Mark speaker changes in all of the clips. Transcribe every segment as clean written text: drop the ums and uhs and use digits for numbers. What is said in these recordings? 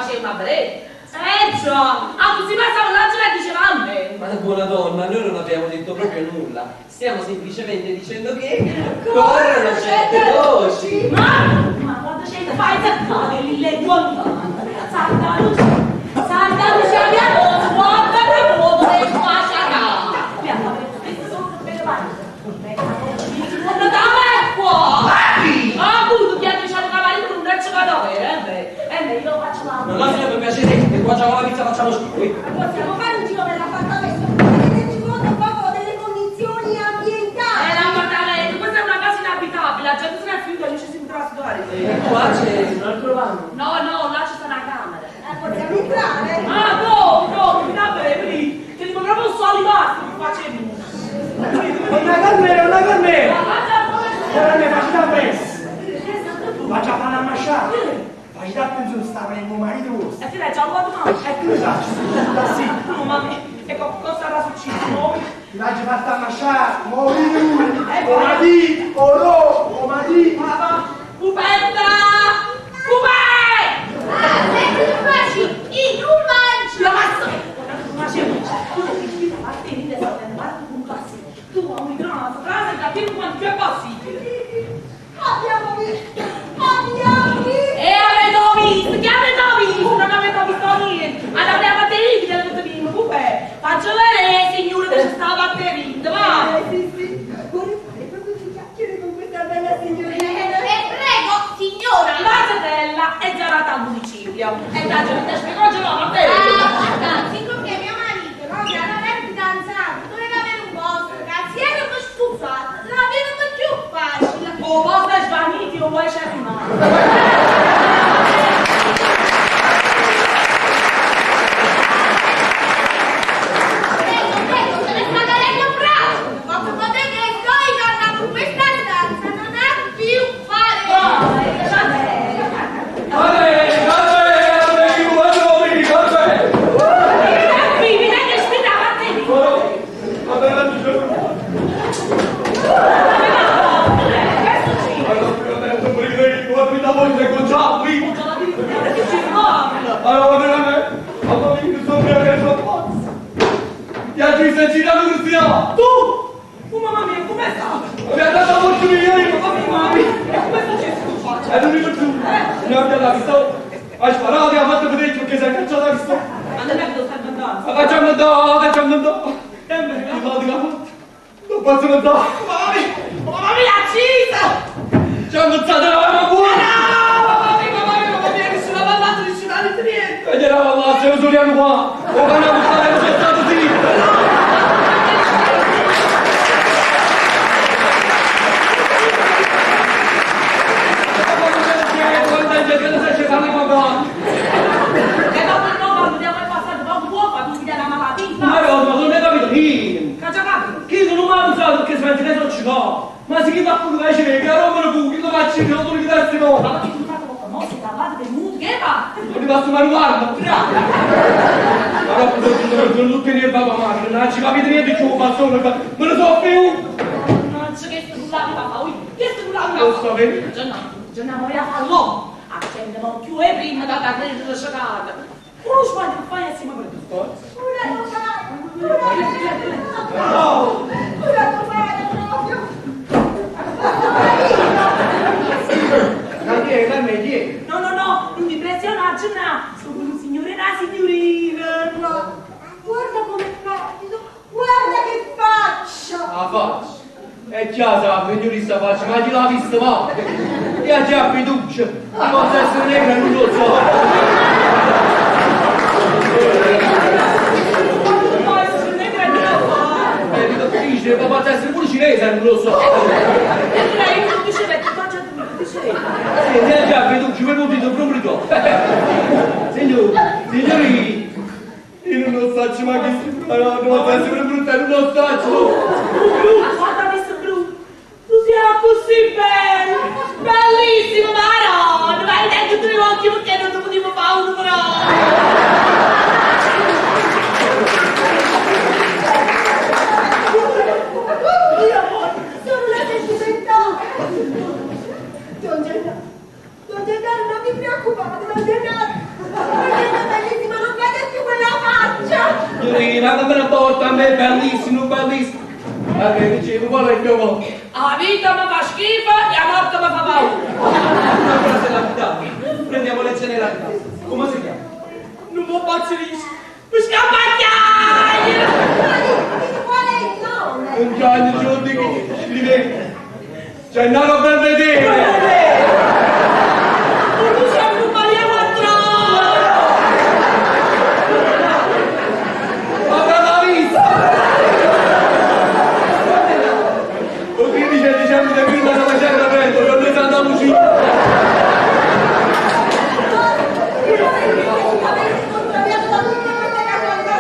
Speaker 1: facevamo a vedere. Eh già, ah, così passava l'angelo e diceva amen.
Speaker 2: Ma buona donna, noi non abbiamo detto proprio nulla. Stiamo semplicemente dicendo che
Speaker 1: corrono
Speaker 2: corrono certe voci.
Speaker 1: Ma quando c'è il fai zaccare, lì le Santa Lucia, Santa Lucia mia voce, guarda che vuoto sei sfasciata. Qua! Ah, appunto, chi ha diciamo che marito non è cadavere, eh beh. Eh beh, io faccio la...
Speaker 2: No, no, signor, per piacere, che qua c'è la pizza facciamo schifo. eh.
Speaker 3: Possiamo fare un giro per l'appartamento per renderci conto un poco delle condizioni
Speaker 1: È
Speaker 3: ambientali.
Speaker 1: l'appartamento, questa è una casa inabitabile, la gente se ne è finita, non ci si potrà stare.
Speaker 2: E qua c'è un altro vano.
Speaker 1: No, no, là ci sta una camera.
Speaker 3: Possiamo entrare?
Speaker 1: Ah, no, no, mi dà bene, lì. Ti dico proprio un salivato che facevo.
Speaker 4: Una carmela, una carmela!
Speaker 1: Ma
Speaker 4: Ora mi faccio da presto! Faccio fare una masciata! Faccio da pensare sta per mio marito vostro!
Speaker 1: E ti legge alla domanda.
Speaker 4: E tu sai, da sì!
Speaker 1: No, ma e cosa sarà successo? No?
Speaker 4: Ti faccio fatta masciata! Morì! O madì! O no! O madì!
Speaker 1: Papà, Pupetta! Pupè!
Speaker 3: Ah, se tu faci, io non mangio.
Speaker 1: La massa! Ma c'è tu ti fai la parte di un classico. Tu hai un grande frase da più quanto più è possibile.
Speaker 3: Abbiamo visto, abbiamo visto.
Speaker 1: E avete visto? Che avete visto? Non avete visto niente. Allora la batteria che avete visto, Pupè. Faccio vedere, signore, che ci sta la batteria, va!
Speaker 3: Sì, sì, vorrei fare proprio due chiacchiere con questa bella signorina.
Speaker 5: E prego, signora.
Speaker 1: La zitella è già nata al municipio. E da gente spiegò già la batteria.
Speaker 5: Ah, guarda, siccome mio marito, no, che non è fidanzato, doveva avere un posto, che si era per scusato, l'aveva più facile.
Speaker 1: O posto è svanito o vuoi c'è rimasto.
Speaker 5: Prego, prego, se ne sta cadendo bravo. Posso poter che sto tornato in questa stanza, non ha più fare.
Speaker 2: Vabbè, vabbè, vabbè, io vado, vabbè.
Speaker 1: Mi dai che spina la batteria.
Speaker 2: Vabbè,
Speaker 1: Tu! Oh mamma mia, come sta?
Speaker 2: Mi ha dato molto io!
Speaker 1: Mamma mia, e come successo tu faccia?
Speaker 2: E non mi più! Ne abbiamo la pistola! Ha sparato e ha fatto vedere che si è cacciata la pistola!
Speaker 1: Ma non è che lo stai andando?
Speaker 2: Ma facciamo andare, facciamo andare! Non posso andare!
Speaker 1: Mamma mia, mamma mia, accisa!
Speaker 2: Ci ha ammazzato la mamma buona!
Speaker 1: No, mamma mia, mamma mia, mamma mia, nessuno ha mandato, nessuno ha detto niente!
Speaker 2: E gliela là, se lo soliamo qua! O vanno a fare lo stato zitto!
Speaker 1: E dopo no, quando andiamo al passato, poco può, quando mi dà la malattia.
Speaker 2: Ma no, ma non è capito niente!
Speaker 1: Che già capito?
Speaker 2: Chi non mi ha usato che si mette dentro ci va? Ma se chi va pure che c'è, che romano fu, chi lo faccio, che non sono che no!
Speaker 1: Ma che tu fai con la mossa, parlate del muto, che fa?
Speaker 2: Sono rimasto manuale, bravo! Ma no, sono tutti nel papà macchina, non ci capite niente più, bastone, me lo so più!
Speaker 1: Non c'è che sto là, papà, ui, che sto là,
Speaker 2: Lo so, vedi?
Speaker 1: Già no, già no, voglio farlo! Accendiamo più e prima da da credere sciocata. Uno sbaglio fai assieme per tutto.
Speaker 3: Una trovata, una una trovata proprio.
Speaker 4: Ma chi è? Ma chi è?
Speaker 1: No, no, no, non ti impressionare, no. Sono un signore e una signorina.
Speaker 3: Ma guarda com'è pallido, guarda che faccia.
Speaker 2: La faccia! È già sa, signorista faccia, ma chi l'ha vista ma? E ha già fiducia! Possa essere negra, non lo so!
Speaker 1: Può essere negra e non lo so.
Speaker 2: Eh, dico, dice, ma possa essere pure cinese, non lo so!
Speaker 1: E lei non diceva, che faccia tu non diceva.
Speaker 2: Sì, ne ha già fiducia, per un dito proprio. Signori, signori, io non lo so, ma che si no, non posso essere brutta, non lo so.
Speaker 1: Ma guarda questo blu, tu sei così bello, bellissimo, ma no, non vai dentro tutti gli occhi perché non ti potevo fare uno però.
Speaker 3: Io sono una sentimentale. Don Gennaro, Don Gennaro, non vi preoccupate, Don Gennaro. Perché
Speaker 2: Signorina, ma che me ne importa a me, bellissimo, bellissimo. Ma che dicevo, qual è il mio voto?
Speaker 1: La vita mi fa schifo e la morte mi fa paura.
Speaker 2: Una frase lapidata. Prendiamo le generalità. Come si chiama?
Speaker 1: Non mi faccio rischio. Mi scappa a chiaia!
Speaker 3: Qual è il nome?
Speaker 2: Un giorno giorno che scrive Gennaro Belvedere!
Speaker 1: Non siamo un Maria Quattrone!
Speaker 2: Ma la vista! O 15 dicembre del 1930, per noi Santa Lucia!
Speaker 3: Voi avete contrariato da tutte queste casualità.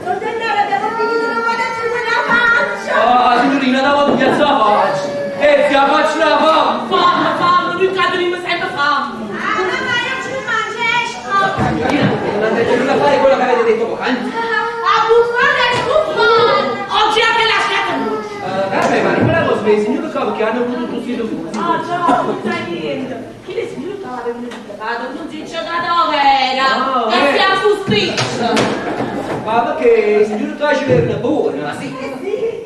Speaker 3: Don Gennaro, abbiamo finito, non vado più quella faccia.
Speaker 2: Ah, signorina, davanti piazza la faccia! E ti faccia la fame!
Speaker 1: Fame, fame, noi cadremo sempre fame.
Speaker 5: Ah, mamma, io ci mangio, esco!
Speaker 6: Signorina, non andrete nulla a fare quello che avete detto poc'anzi.
Speaker 5: A buffare e sbuffare!
Speaker 1: Oggi anche la schiaccia muccia.
Speaker 2: Vabbè, ma quella cosa per il signor Capo che hanno potuto sito
Speaker 1: Ah, già, non sai niente. Chi le signore che l'avevano pagato non si c'è da dove era.
Speaker 2: Ah,
Speaker 1: Che
Speaker 2: eh.
Speaker 1: siamo su spiccio.
Speaker 2: Ma perché il signor Capo era buona?
Speaker 6: Ma sì,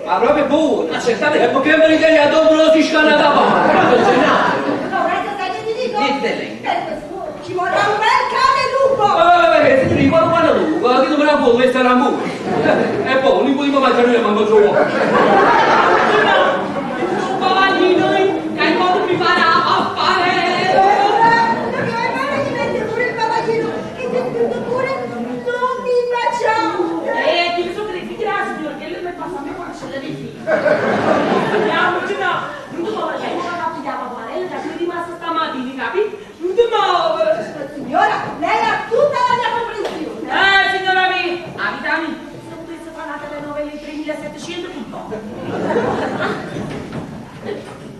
Speaker 2: Ma proprio buona!
Speaker 6: ma certamente.
Speaker 2: E perché me l'Italia dopo non si scanna da parte?
Speaker 6: Don Gennaro.
Speaker 3: Lorenzo, sai che ti dico?
Speaker 6: Niente lei.
Speaker 3: Per questo ci vorrà un bel cane lupo.
Speaker 2: Ma va, va, va, signori, quando quando tu, che non me la può, questa è la mucca. E poi, non potremmo mangiare noi, manco giù.
Speaker 1: Un cavallino che il modo mi farà affare.
Speaker 3: Perché vai di mettere pure il bavaglino e ti ho scritto pure non mi baciate.
Speaker 1: E ti sono dei figli della signora che lei mi passa a me quando c'è dei figli. Andiamoci no. Non ti muovere, lei mi va a pigliare la paparella che sono rimasta stamattina, capi? Non ti muovere.
Speaker 3: Signora, lei ha tutta la mia comprensione.
Speaker 1: Signora mia, la vita mia, se potesse fare una telenovela in 3700 puntate.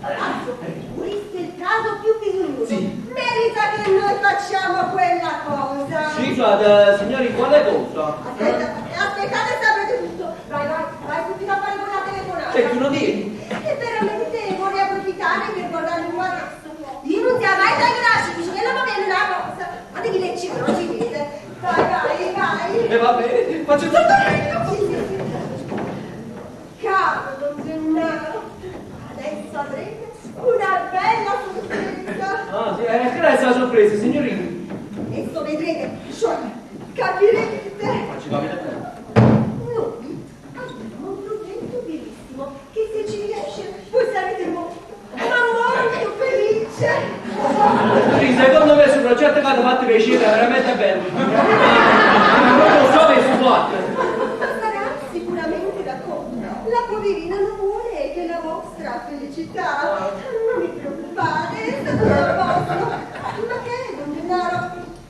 Speaker 3: Lorenzo, questo è il caso più bisognoso. Merita che noi facciamo quella cosa.
Speaker 2: Sì, guarda, signori, quale cosa?
Speaker 3: Aspetta, aspettate, saprete tutto. Vai, vai, vai subito a fare quella telefonata.
Speaker 6: Cioè, tu non vieni?
Speaker 3: E veramente vorrei approfittare per guardare un po' adesso. Io non ti mai dai grassi, dice che la va bene una cosa. Ma devi leggere, non si vede. Vai, vai, vai.
Speaker 6: E va bene, faccio tutto io.
Speaker 3: Sì, sì, sì. Caro Don Gennaro, adesso avrete una bella sorpresa.
Speaker 2: Ah, sì, che è la sorpresa, signorina?
Speaker 3: Adesso vedrete, cioè, capirete.
Speaker 6: Facci va bene.
Speaker 3: Noi abbiamo un progetto bellissimo che se ci riesce voi sarete molto, ma molto felice.
Speaker 2: Sì, secondo me sul progetto che hanno fatto per è veramente bello. Ma non lo so che si fatto.
Speaker 3: Ma sarà sicuramente d'accordo. La poverina non vuole che la vostra felicità. Non mi preoccupate, sta tutto a posto. Ma che, Don Gennaro?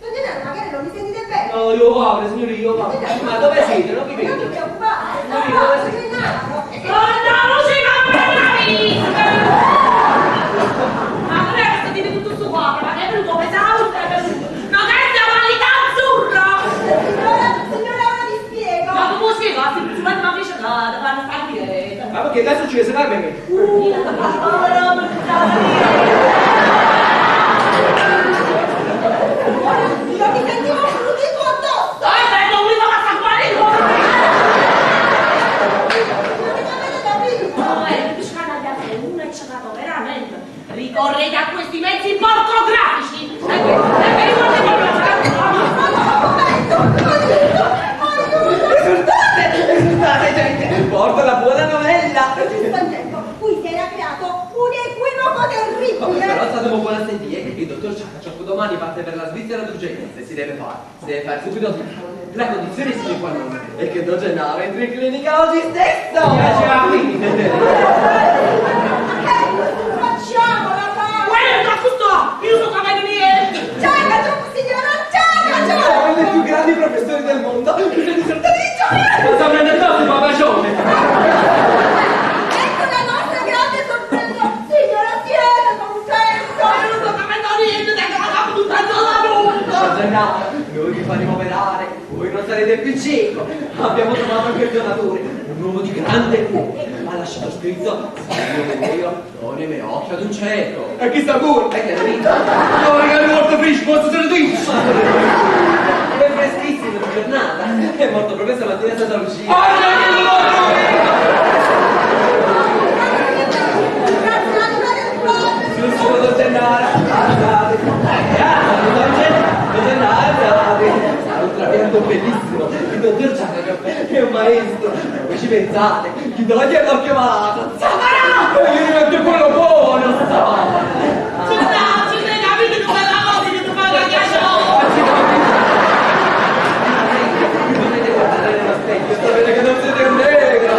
Speaker 3: Don Gennaro, magari non mi sentite bene.
Speaker 2: No, io vado, signori, io vado. Ma dove siete? Non vi
Speaker 3: Non mi
Speaker 2: vedo.
Speaker 3: preoccupate, sta
Speaker 2: No,
Speaker 3: a
Speaker 2: io dove
Speaker 3: posto,
Speaker 2: sei?
Speaker 3: Gennaro.
Speaker 1: Oh no, non si va per la vita! Ma non è che sentite tutto sto cuore, ma che è venuto pesante, è venuto. Ma che è questa qualità azzurra?
Speaker 3: Signora, signora, ora vi spiego.
Speaker 1: Ma come si fa? Si preoccupate, ma invece no, da fanno stare quieta.
Speaker 2: Ma perché che è successo, Carmen?
Speaker 1: Ora mi
Speaker 3: Ora io mi sentivo frutito addosso.
Speaker 1: Ah, beh, non mi fa passare qua
Speaker 3: Non mi avete capito?
Speaker 1: No, è più scanagliata una e c'è veramente. Ricorrete a questi mezzi porcografici. E e ricorrete
Speaker 3: Un momento, aiuto, aiuto.
Speaker 6: Esultate, esultate, gente. Porto la buona novella.
Speaker 3: Giusto in tempo, qui si era creato un equivoco terribile.
Speaker 6: Però state buona a sentire il dottor Ciacca domani parte per la Svizzera d'urgenza e si deve fare, si deve fare subito la condizione sine qua non è che Don Gennaro entri in clinica oggi stesso!
Speaker 2: Piace la clinica.
Speaker 3: Ma che facciamo la fama?
Speaker 1: Guarda, questo! Io sono capendo niente!
Speaker 3: Ciao, signora, ciao, ciao.
Speaker 6: Uno dei più grandi professori del mondo, bisogna sortaliccio!
Speaker 2: Ma sta prendendo il papacione.
Speaker 3: Ecco la nostra grande sorpresa. Signora, siete contenta?
Speaker 1: Io non sto capendo niente, tengo la capo tutta la
Speaker 6: Don Gennaro, noi vi faremo operare, voi non sarete più cieco. Abbiamo trovato anche il donatore, un uomo di grande cuore. Ha lasciato scritto, signore mio, donne occhio ad un cieco.
Speaker 2: E chi sta pure?
Speaker 6: Hai capito?
Speaker 2: No, raga, è morto fresco, posso te lo dico.
Speaker 6: È freschissimo di giornata. Lucia.
Speaker 3: Grazie all'anima del padre.
Speaker 6: Su, su, don Gennaro, alzate. Alzate, don Gennaro, don Gennaro, alzate. Ha un trapianto bellissimo, il dottor Giacomo è un maestro. Voi ci pensate, gli toglie l'occhio malato. Zamarà! E gli rimette quello buono, Zamarà.
Speaker 1: Gennaro, ci sei capito che bella cosa che ti fa la cacciata?
Speaker 6: Vi potete guardare nello specchio, sapete che non siete un negro.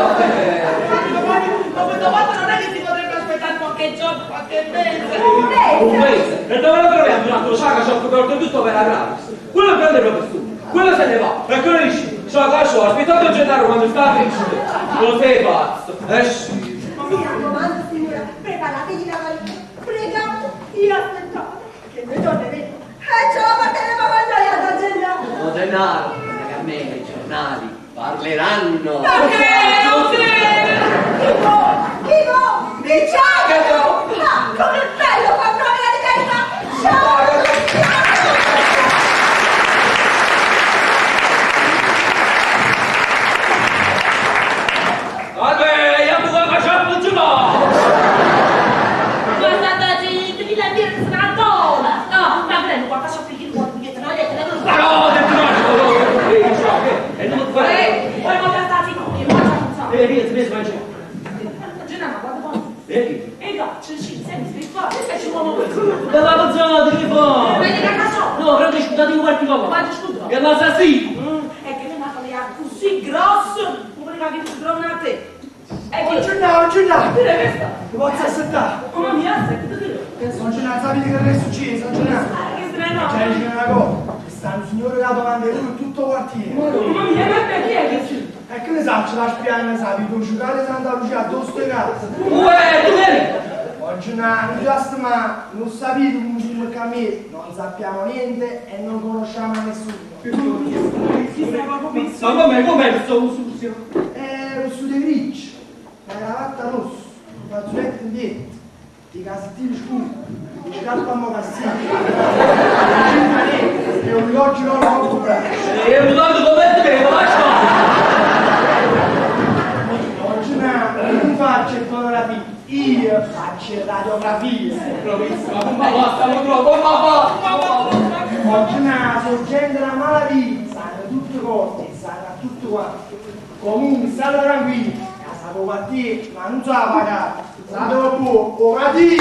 Speaker 1: Ma domani non è che si potrebbe aspettare qualche giorno, qualche mese.
Speaker 3: Un mese.
Speaker 2: Un mese! E dove lo troviamo un altro ciaca ci ha coperto tutto per la gratis? Quello è grande professore, quello se ne va, e quello dice, ciaca ciò, aspettate Gennaro quando sta crescendo. Lo sei pazzo, eh sì.
Speaker 3: Mi raccomando, signora, preparategli la valigia. Pregate e aspettate, che noi torneremo. E ce la porteremo a mangiare a Don Gennaro.
Speaker 6: Don Gennaro, guarda che a me i giornali parleranno.
Speaker 1: Perché non credo?
Speaker 3: Chi vuoi? Chi vuoi? Di Giacomo! Ma com'è bello far prova di carità! Ciao!
Speaker 2: Vabbè, io mi facciamo un giorno!
Speaker 1: Guardate, chi la dire stratola. No, ma prendo qua, faccio finire un biglietto, no,
Speaker 2: Ma no, detto no, no, no, e non fare.
Speaker 1: Poi voglio stare zitto, che mangia non sa.
Speaker 2: Eh, via, via, vai,
Speaker 1: Gennaro, guarda qua.
Speaker 2: Vedi?
Speaker 1: E va, c'è ci senti, stai qua, e ci uomo questo.
Speaker 2: Dalla mezz'ora, che fa?
Speaker 1: Vedi che cazzo?
Speaker 2: No, però ti scusate qualche cosa.
Speaker 1: Ma ti scusa.
Speaker 2: Che l'assassino!
Speaker 1: È che non ha così grosso, come che ti trovo a te. E che
Speaker 4: Gennaro, Gennaro!
Speaker 1: Dire questa?
Speaker 4: Ti posso aspettare?
Speaker 1: Come mi ha sentito dire?
Speaker 4: Sono Gennaro, sapete che è successo? Sono Gennaro.
Speaker 1: Che strano.
Speaker 4: C'è vicino una cosa, c'è sta un signore là davanti a lui tutto il quartiere.
Speaker 1: Mamma mia, ma perché è che c'è?
Speaker 4: E che ne sa, ce la spiaggia, sa, vi giocare Santa Lucia addosso di casa.
Speaker 2: Uè, tu vedi?
Speaker 4: Oggi no, giusto, ma non sapete come si cammina, non sappiamo niente e non conosciamo nessuno.
Speaker 2: Ma com'è, com'è sto sucio?
Speaker 4: È rosso di grigio, la cravatta rossa, un fazzoletto in dietro, i casettini scuri, le scarpe a mocassino, la cinta nera e un orologio non lo braccio.
Speaker 2: E un tanto come te, ma lascia!
Speaker 4: Oggi no, non faccio fotografie, io faccio radiografie.
Speaker 2: Bravissima, ma basta, non trovo, ma va!
Speaker 4: Oggi no, sono gente della malavita, sanno tutte cose, sanno tutto quanto. Comunque state tranquilli, la sapevo partire, ma non sa pagare. State buono, ora di!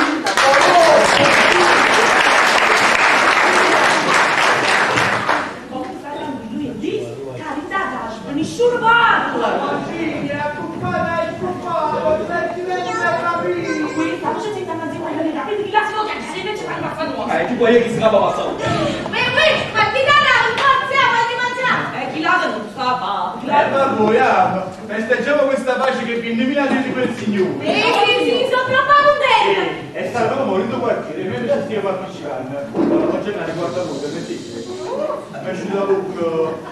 Speaker 1: Come stai lui è lì? Carità, Gaspa, nessuno parla.
Speaker 4: Sì, è accompagna, è accompagna, senti
Speaker 1: Qui, la voce si sta andando in quella quindi chi la si vuole che invece fa la nuova.
Speaker 2: Ti puoi che si scappa passato.
Speaker 5: Uè, uè, ma chi dà la forza, voglio mangiare!
Speaker 1: Chi la non sa fa. Chi la
Speaker 7: Ma voi, ah, festeggiamo questa pace che vi indovinate di quel signore.
Speaker 5: Sì, sì, sono troppo contenta!
Speaker 7: È stato proprio morito quartiere, mentre ci stiamo appiccicando. Ma Gennaro guarda voi, permettete. Mi è uscito da bocca.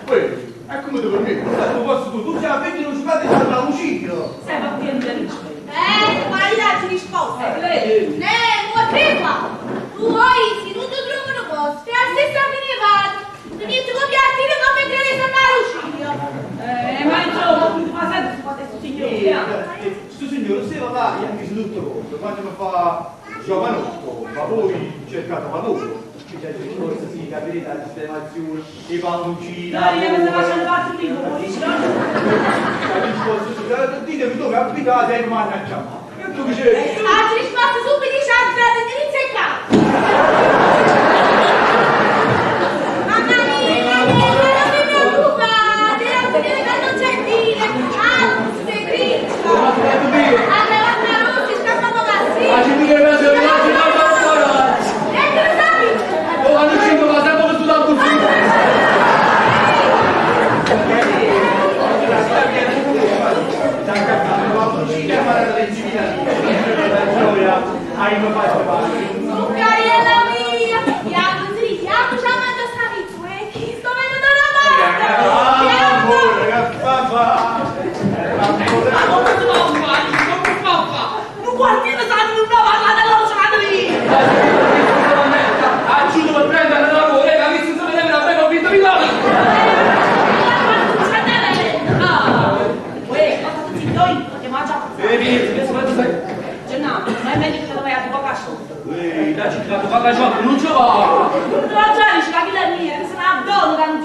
Speaker 7: Uè, è come te permetti? Stai posto tu, tu sei a 20 non ci fate la uscita.
Speaker 1: Sai, ma qui è un amico.
Speaker 5: Ma io ci risposta!
Speaker 1: Lei.
Speaker 5: Ne, mua prima! Tu vuoi, se non ti trovano posto, è la stessa fine vado! Tu mi tu piattino come credi Santa Lucia!
Speaker 1: Ma insomma, tu fa sempre su questo signore.
Speaker 7: Questo signore se va là e anche se tutto conto, quando mi fa giovanotto, ma voi cercate lavoro.
Speaker 6: C'è il discorso, sì, capirete la sistemazione, i palloncini.
Speaker 1: Dai, io mi sto facendo parte di un dici, no?
Speaker 7: La risposta ditemi dove abitate e mi a chiamare. E tu che c'è?
Speaker 5: Ah, ci risposta subito, ci ha inizio e capo! Mamma mia, ma non mi preoccupate, è un signore tanto gentile! Ah, sei grigio! Ah, cravatta rossa, scarpa mocassino!
Speaker 2: Ma ci dice che la
Speaker 5: E tu lo sai?
Speaker 2: Oh, ma non ci ma sempre che tu da così!
Speaker 7: Hai fatto parte.
Speaker 5: Zuccariella mia!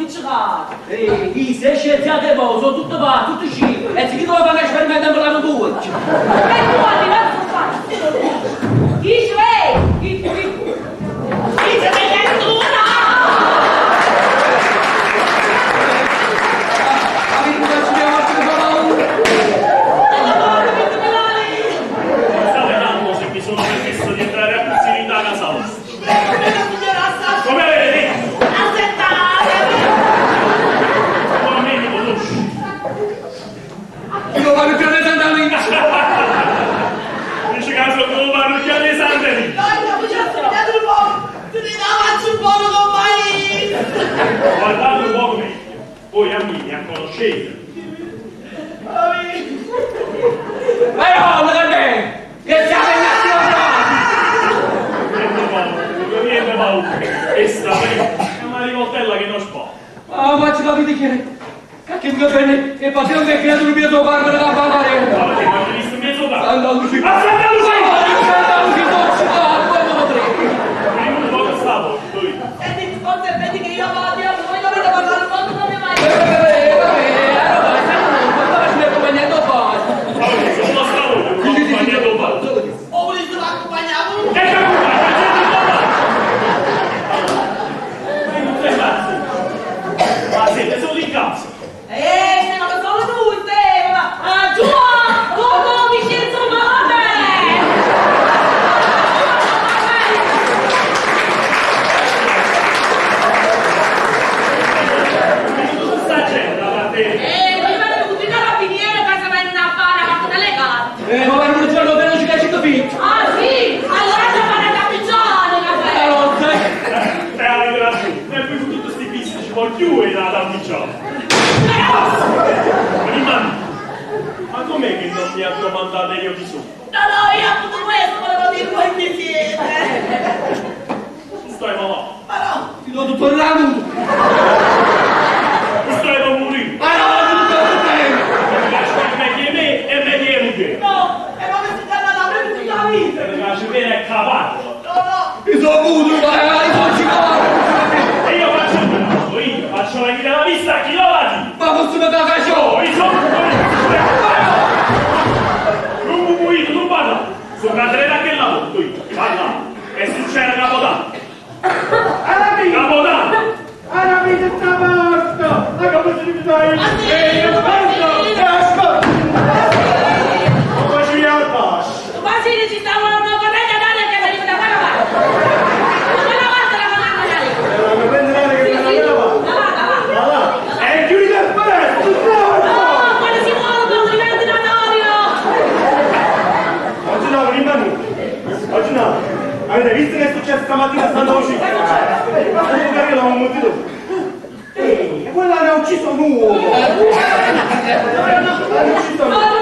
Speaker 1: appiccicato.
Speaker 2: Ehi, chi se scienziate mo, sono tutto pazzo, tutto scemo. E se chi doveva fare esperimento per la tua.
Speaker 1: E tu guardi, guarda come faccio, te lo dico. Chi ci vedi? Chi, chi? Chi ci vede tu?
Speaker 8: State calmo se mi sono permesso di entrare a così in casa vostra. Come avete detto? Tu a me mi conosci.
Speaker 2: Io vado più di Santa Lucia.
Speaker 8: Dice che sono come parrocchia di Santa Rita. Guardate un poco meglio. Voi a me mi conoscete.
Speaker 2: Ma no, non è! Che siamo in nazionale!
Speaker 8: Niente paura, niente paura. Questa è una rivoltella che non spò.
Speaker 2: Ah, ma ci capite che... Che mi bene, e passiamo che creato il mio parlo della papare.
Speaker 8: Ma perché non avete visto mezzo da?
Speaker 2: Santa Lucia!
Speaker 8: A Santa Lucia!
Speaker 2: Santa Lucia, non ci va, come potrei?
Speaker 8: Prima un po' stavo, tu.
Speaker 1: Senti, forse vedi che io vado a voi dovete parlare un po' come mai.
Speaker 2: Vabbè, vabbè, allora, stiamo facendo accompagnato basta.
Speaker 8: Ma perché sono stavo, ho accompagnato padre.
Speaker 1: O volete accompagnare?
Speaker 8: Che ti accompagna? Gente papà! Ma non sei pazzo! Ma siete solo in casa!
Speaker 1: Se ma solo tu, te, ma ah, giù, come Vincenzo Malone!
Speaker 8: Tutta sta gente da parte!
Speaker 1: Voglio fare tutti i carabinieri che si vanno a fare la parte delle carte.
Speaker 2: Ma per un giorno per non ci capisco più.
Speaker 1: Ah, sì? Allora ci fanno la piccione, caffè!
Speaker 2: Allora,
Speaker 8: E avete ragione, e poi con tutti questi visti ci può chiudere la tampicciata! Rimani! Ma com'è che non mi ha domandato io chi sono?
Speaker 1: No, no, io appunto questo volevo dire voi chi siete.
Speaker 8: Tu stai malà!
Speaker 1: Ma no,
Speaker 2: ti do tutto il ramo.
Speaker 8: Tu stai per morire!
Speaker 2: Ma no, tutto bene.
Speaker 8: Mi piace meglio me e meglio moglie!
Speaker 1: no, e ma mi si danno la prima tutta la vita.
Speaker 8: Mi piace bene è cavallo!
Speaker 1: No, no.
Speaker 2: Io sono muto, ma io sono ciclone.
Speaker 8: E io faccio il bravo, io faccio venire la vista a chi lo va di!
Speaker 2: Ma fosse una caccione.
Speaker 8: Io sono Non mi muoio, non parla! Sono cadretta che la porto io! Parla! E succede Capodanno! Capodanno!
Speaker 7: Alla vita sta morto! Ma come si dai?
Speaker 1: Ma sì,
Speaker 7: E ascolta! E ascolta!
Speaker 8: Come ci al bacio?
Speaker 1: Ma sì, ci stavo una corrente d'aria che veniva da quella parte. Da quella parte la corrente d'aria.
Speaker 7: La corrente d'aria che
Speaker 1: Sì,
Speaker 7: viene da
Speaker 1: sì,
Speaker 7: quella parte.
Speaker 1: da là, da là.
Speaker 7: Da là! E chiudi il presto!
Speaker 1: No, quello si muove con un ventilatorio.
Speaker 7: Oggi no, rimani! Oggi no! Avete visto che è successo stamattina a Santa Lucia? Ma perché l'hanno mutito? Ehi, quella ne ha ucciso un uomo! Hanno ucciso un uomo!